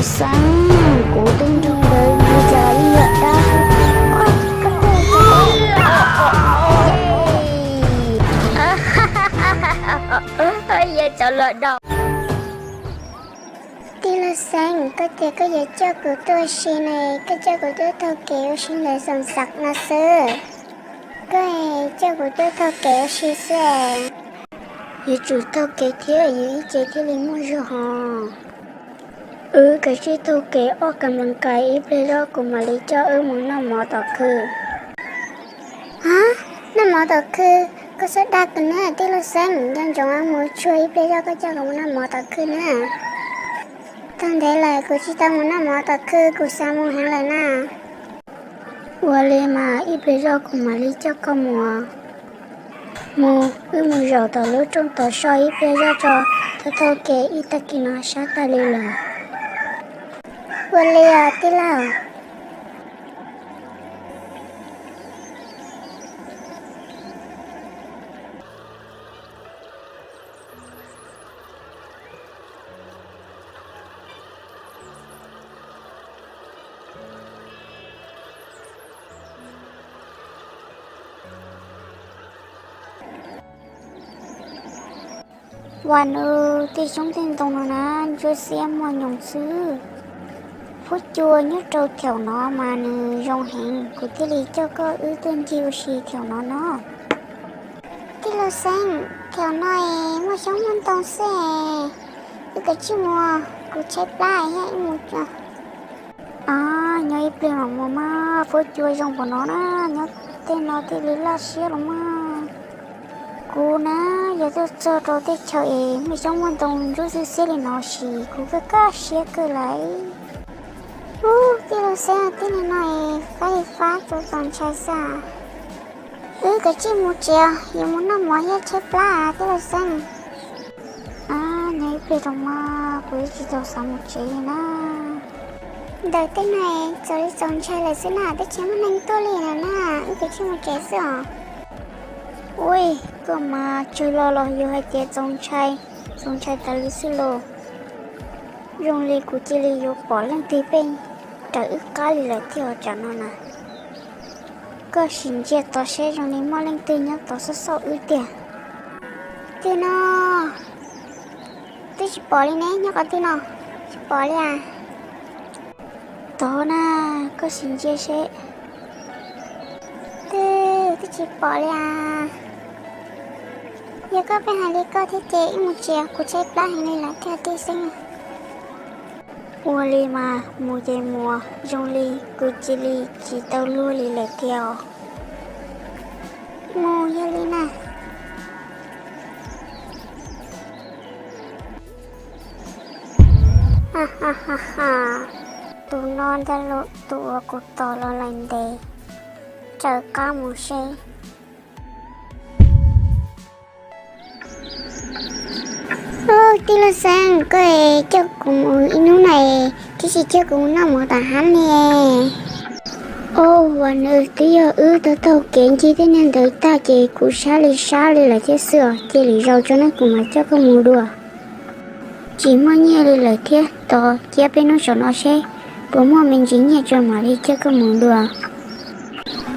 Xeeb, kuv twb nrog nkawd mus cov ib yam dab. Yog cov luag dau. Tij laug Xeeb, koj tias koj yuav coj kuv tuaj ua si ne, koj coj kuv tuaj taug kev ua si ntawm Xoom Xas no xwb. Koj coj kuv tuaj taug kev ua si xwb. Yuav tsum taug kev thiab yus ib ce thiaj li muaj zog hos. Wb kav tsij taug kev ob kas npas kais ib pliag zog kuv mam li coj wb mus noj mov tom khw. Ha, noj mov tom khw? Koj txhob dag kuv na tij laug Xeeb, nco ntsoov mus tsuag ib pliag zog koj coj kuv mus noj mov tom khw na. Tau ntev lawm kuv tsis tau mus noj mov tom khw, kuv xav mus heev lawm na. Ua li mas ib pliag zog kuv mam li coj koj mus. Mus, wb mus zaum tom lub rooj tod so ib pliag zog tso, taug taug kev ib tag kis no sab tag li lawm. Ua li os tij laug. Vam nws tej xyoob tej ntoo no na, ntsuab xiab muaj nyoos xwb. Huab cua nyob rau thaum no mas nws zoo heev, kuv thiaj li coj koj wb tuaj ncig ua si thaum no no. Tij laug Xeeb, thaum no es muaj xyoob muaj ntoo xwb es, wb kav tsij mus, kuv tshaib plab thiab wb mus. Nyob ib pliag mam mus mas, huab cua zoo npaum no na, nyob tej no thiaj li laj siab los mas. Kuv na, yog tuaj txog rau teb chaws es muaj xyoob muaj ntoo ntsuab xiab xiab li no sis kuv kaj kaj siab kawg lawm. Ub, tij laug Xeeb, tij laug no es fab li fab tau txaus ntshai xwb. Wb kav tsij mus tsev, yuav mus noj mov thiab tshaib plab tij laug Xeeb. Nyob ib pliag rau mas, kuv twb tsis tau xav mus tsev li na. Ntawm tej no txaus li txaus ntshai lawm xwb na, twb tsis muaj neeg tuaj li lawm na, wb kav tsij mus tsev xwb os. Ui, koj mas tsawg los los yus hais tias txaus ntshai, txaus ntshai tas li xwb los. Zoo li kuv cia li yuav pom leej twg pem raws wb qab li lawm thiab os tsam no na. Koj sim ntsia tod seb zoo li muaj leej twg nyob tod xauj xauj wb tiag. Twg no? Twb tsis pom li ne, nyob qhov twg no? Tsis pom li as. Tod na, koj sim ntsia seb. Twb, twb tsis pom li as. Yog koj pheej hais li koj thiab ces wb mus tsev, kuv tshaib plab heev li lawm thiab tij Xeeb. Ua li mas mus ces mus, zoo li kuv cia li tsis tau luag li lawm thiab os. Mus yog li na. Tus no ntag lauj, tus uas kuv tos los lawm ntev, raws qab mus seb. Tij laug Xeeb, koj coj kuv mus ib hnub na, twb tsis coj kuv mus noj mov tom hab ne. Ua nws twb yog wb taug taug kev ncig tej niag ntawd tag ces kuv sab li sab li lawm thiab xwb os, cia lwm zaus tso na kuv mam coj koj mus dua. Tsis muaj nyiaj li lawm thiab, tos cia peb hnub saum no seb puas muaj me ntsis nyiaj tso mam li coj koj mus dua.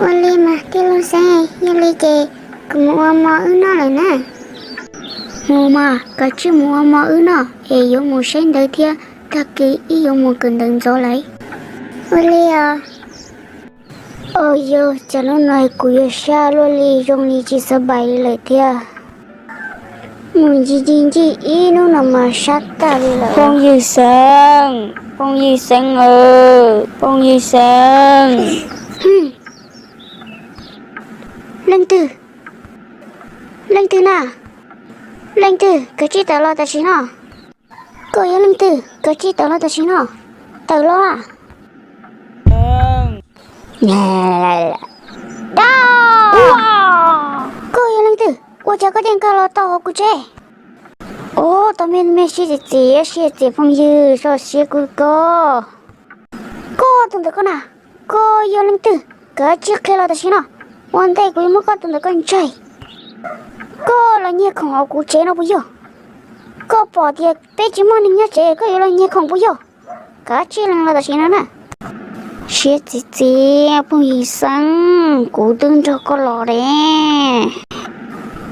Ua li mas tij laug Xeeb, yog li ces kuv mus ua mov wb noj lawm na. Mus mas, kav tsij mus ua mov wb noj es yuav mus saib ntawv thiab, tag kis wb yuav mus kawm ntawv ntxov lawm. Ua li os. Os yog, cas hnub no kuv yuav sab luaj li, zoo li tsis xav pais li lawm thiab. Mus ncig ncig ncig ib hnub no mas sab tag li lawm. Phooj ywg Xeeb, phooj ywg Xeeb aw, phooj ywg Xeeb. Leej twg? Leej twg na? Leej twg? Kav tsij tawm los tam sim no. Koj yog leej twg? Kav tsij tawm los tam sim no. Tawm los. Koj yog leej twg? Ua cas koj thiaj nkag los tau hauv kuv tsev? Ub, tau me me sib txiv txiv, sib txiv phooj ywg, so siab kuv koj. Koj tus ntawm koj na, koj yog leej twg? Kav tsij qhia los tam sim no, ua ntej kuv yuav muab koj tus ntawm koj ntsaig. Koj los nyiag khoom hauv kuv tsev no puas yog? Koj pom tias peb tsis muaj neeg nyob tsev koj yuav los nyiag khoom puas yog? Koj tsis lees los tam sim no na. Siab txiv txiv phooj ywg Xeeb, kuv twb nrog koj los de.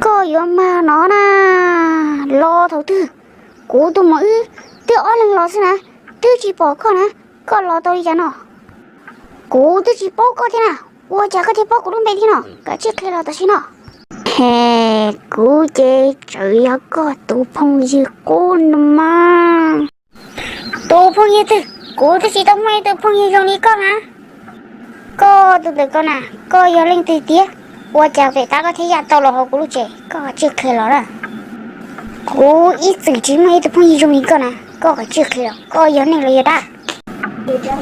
Koj yuav mag no na, los thaum twg? Kuv tus muam wb twb ob leeg los xwb na, twb tsis pom koj na, koj los tau li cas no? Kuv twb tsis paub koj thiab na, ua cas koj thiaj paub kuv lub npe thiab no? Kav tsij qhia los tam sim no. He, kuv ces tseem yog koj tus phooj ywg qub no mas. Tus phooj ywg twg? Kuv twb tsis tau muaj ib tug phooj ywg zoo li koj na. Koj tus ntawm koj na, koj yog leej twg tiag? Ua cas pem tab koj thiaj yaj tau los hauv kuv lub tsev? Koj kav tsij qhia los na. Kuv ib txwm tsis muaj ib tug phooj ywg zoo li koj na, koj kav tsij qhia los, koj yog neeg los yog dab?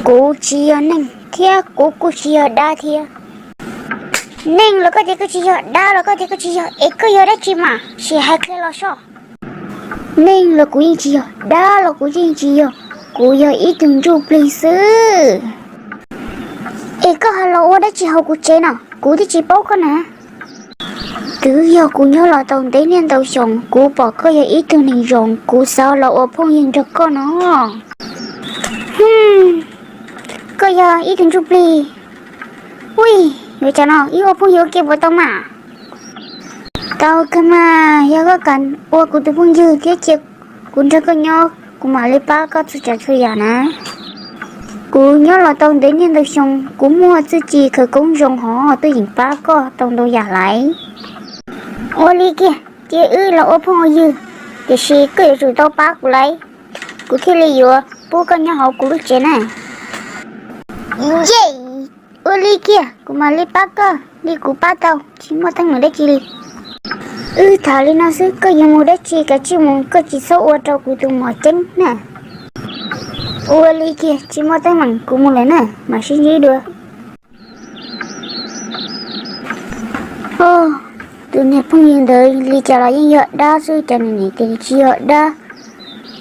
Kuv tsis yog neeg thiab kuv kuj tsis yog dab thiab. Neeg los koj tias koj tsis yog, dab los koj tias koj tsis yog, es koj yog dab tsi mas sim hais qhia los soj. Neeg los kuv yeej tsis yog, dab los kuv yeej tsis yog, kuv yog ib tug ntsuj plig xwb. Es koj ho los ua dab tsi hauv kuv tsev no? Kuv twb tsis paub koj na. Twb yog kuv nyob los tau ntev niaj ntau xyoo, kuv pom koj yog ib tug neeg zoo, kuv xav los ua phooj ywg nrog koj no. Koj yog ib tug ntsuj plig. Ui, yuav cas no, wb ua phooj ywg ua ke puas tau mas? Tau kawg mas, yog koj kam ua kuv tus phooj ywg thiab cia kuv nrog koj nyob, kuv mam li pab koj txhua tsav txhua yam na. Kuv nyob los tau ntev niaj ntau xyoo, kuv muaj txuj ci khawv koob zoo hov tuaj yeem pab koj tau ntau yam lawm. Ua li kiag, cia wb los ua phooj ua ywg, tiam sis koj yuav tsum tau pab kuv lawm, kuv thiaj li yuav pub koj nyob hauv kuv lub tsev na. Yej, ua li kiag, kuv mam li pab koj li kuv pab tau, tsis muaj teeb meem dab tsi li. Wb tham li no xwb, koj yuav mus dab tsi kav tsij mus, koj tsis txhob ua rau kuv tus mom ceeb na. Ua li kiag, tsis muaj teeb meem, kuv mus lawm na, mam sib ntsib dua. Tus niag phooj ywg ntawd li cas los yeej yog dab xwb, cas nws nim tias nws tsis yog dab.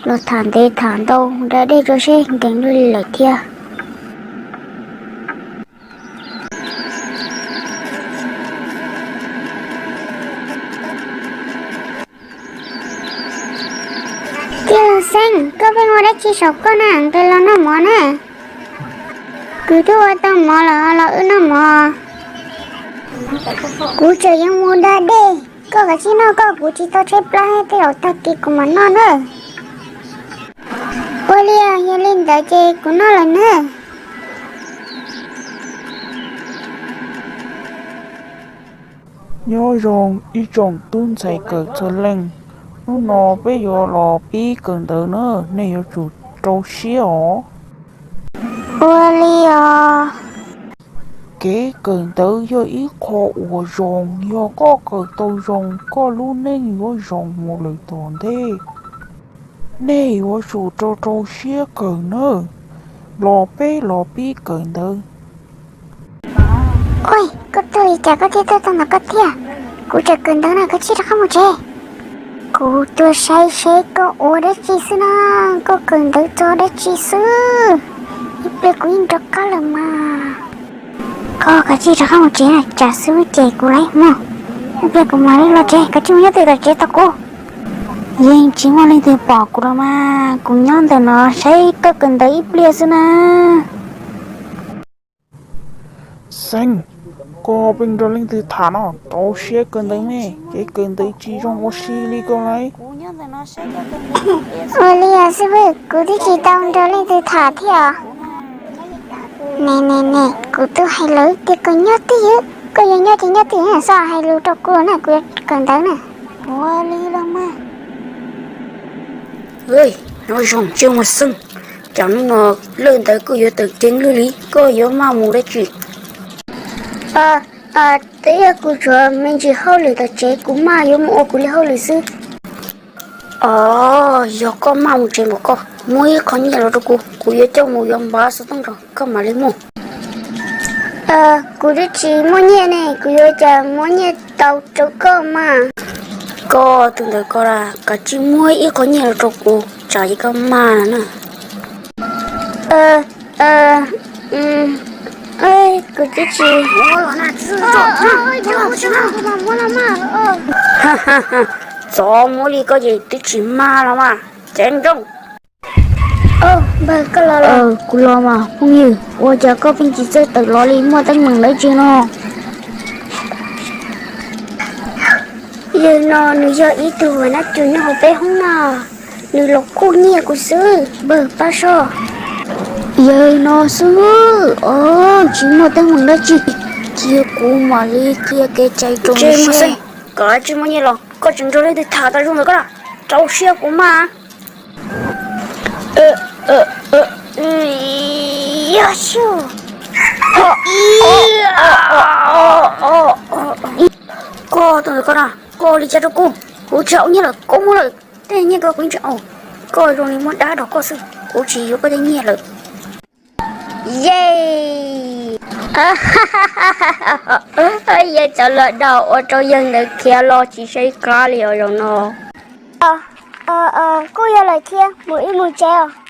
Los tham ntev tham ntau da dej tso seb nkees luaj li lawm thiab. Tij laug Xeeb, koj pheej ua dab tsi saum koj na, nqis los noj mov na. Kuv twb ua tau mov lawm los wb noj mov. Kuv tseem yuav mus da dej, koj kav tsij noj koj, kuv tsis tau tshaib plab, tej zaum tag kis kuv mam noj na. Ua li, yog li ntawd ces kuv noj lawm na. Nyob zoo ib tsoom tub ntxhais kawm txhua leej, hnub no peb yuav los pib kawm ntawv na, nej yuav tsum rau siab os. Ua li os. Kev kawm ntawv yog ib qho uas zoo, yog koj kawm tau zoo, koj lub neej yuav zoo mus lawm tom ntej. Nej yuav tsum rau rau siab kawm nawb. Los peb los pib kawm ntawv. Oj, koj tuaj li cas koj thiaj tuaj txog ntawm koj thiab? Kuv tseem kawm ntawv na, koj cia li rov qab mus tsev. Kuv tuaj saib seb koj ua dab tsi xwb na, koj kawm ntawv txog dab tsi xwb? Ib pliag kuv yeej rov qab lawm mas. Koj kav tsij rov qab mus tsev na, tsam xub ces kuv lawm mog. Ib pliag kuv mam li los tsev, kav tsij mus nyob twj ywm tom tsev tos kuv. Yeej tsis muaj leej twg pom kuv los mas, kuv nyob ntawm no saib koj kawm ntawv ib pliag xwb na. Xeeb, koj pheej nrog leej twg tham no? Rau siab kawm ntawv me, kev kawm ntawv tsis zoo ua si li koj lauj. Ua li os xib fwb, kuv twb tsis tau nrog leej twg tham thiab os. Ne ne ne, kuv twb hais lawm tias kom nyob twj ywm, koj yuav nyob ces nyob twj ywm, txhob hais lus rau kuv na, kuv yuav kawm ntawv na. Ua li los mas. Nyob zoo Xeeb, cas hnub no lawm ntawd koj yuav tawm ceev luaj li, koj yuav maj mus dab tsi? Twb yog kuv tsuas me ntsis hauj lwm tom tsev, kuv maj yuav mus ua kuv li hauj lwm xwb. Os, yog koj maj mus tsev mas koj muab ib qho nyiaj los rau kuv, kuv yuav coj mus yuav npav xov tooj rau koj mam li mus. Kuv twb tsis muaj nyiaj ne, kuv yuav cas muab nyiaj tau rau koj mas. Koj tus ntawm koj, kav tsij muab ib qho nyiaj los rau kuv, tsam ces koj maj na. Kuv twb tsis. Txov muab li koj ces twb tsis maj los mas, ceeb nrooj. Npawg, koj los los? Kuv los mas phooj ywg, ua cas koj pheej tsis txawj tawm los li, muaj teeb meem dab tsi no? Yawg no nws yog ib tug uas nab cus nyob hauv peb hoob no, nws los kuj nyiag kuv xwb, npawg pab soj. Yawg no xwb, tsis muaj teeb meem dab tsi, cia kuv mam li qhia kev cai rau nws seb. Koj tsis muaj nyiaj los koj tseem nrog leej twg tham tas zoo ntawm koj na, rau siab kuv mas. Koj tus ntawm koj na, koj li cas rau kuv, kuv tsis haus nyiaj lawm, koj muab lawm, tej nyiaj ko kuv yeej tsis haus, koj zoo li muab dab rau koj xwb, kuv tsis yuav koj tej nyiaj lawm. Ye, yawg cov los daug ua rau yawg ntawd khiav los tsis saib qab li os zaum no. Kuj yog lawm thiab, mus ib mus tsev os.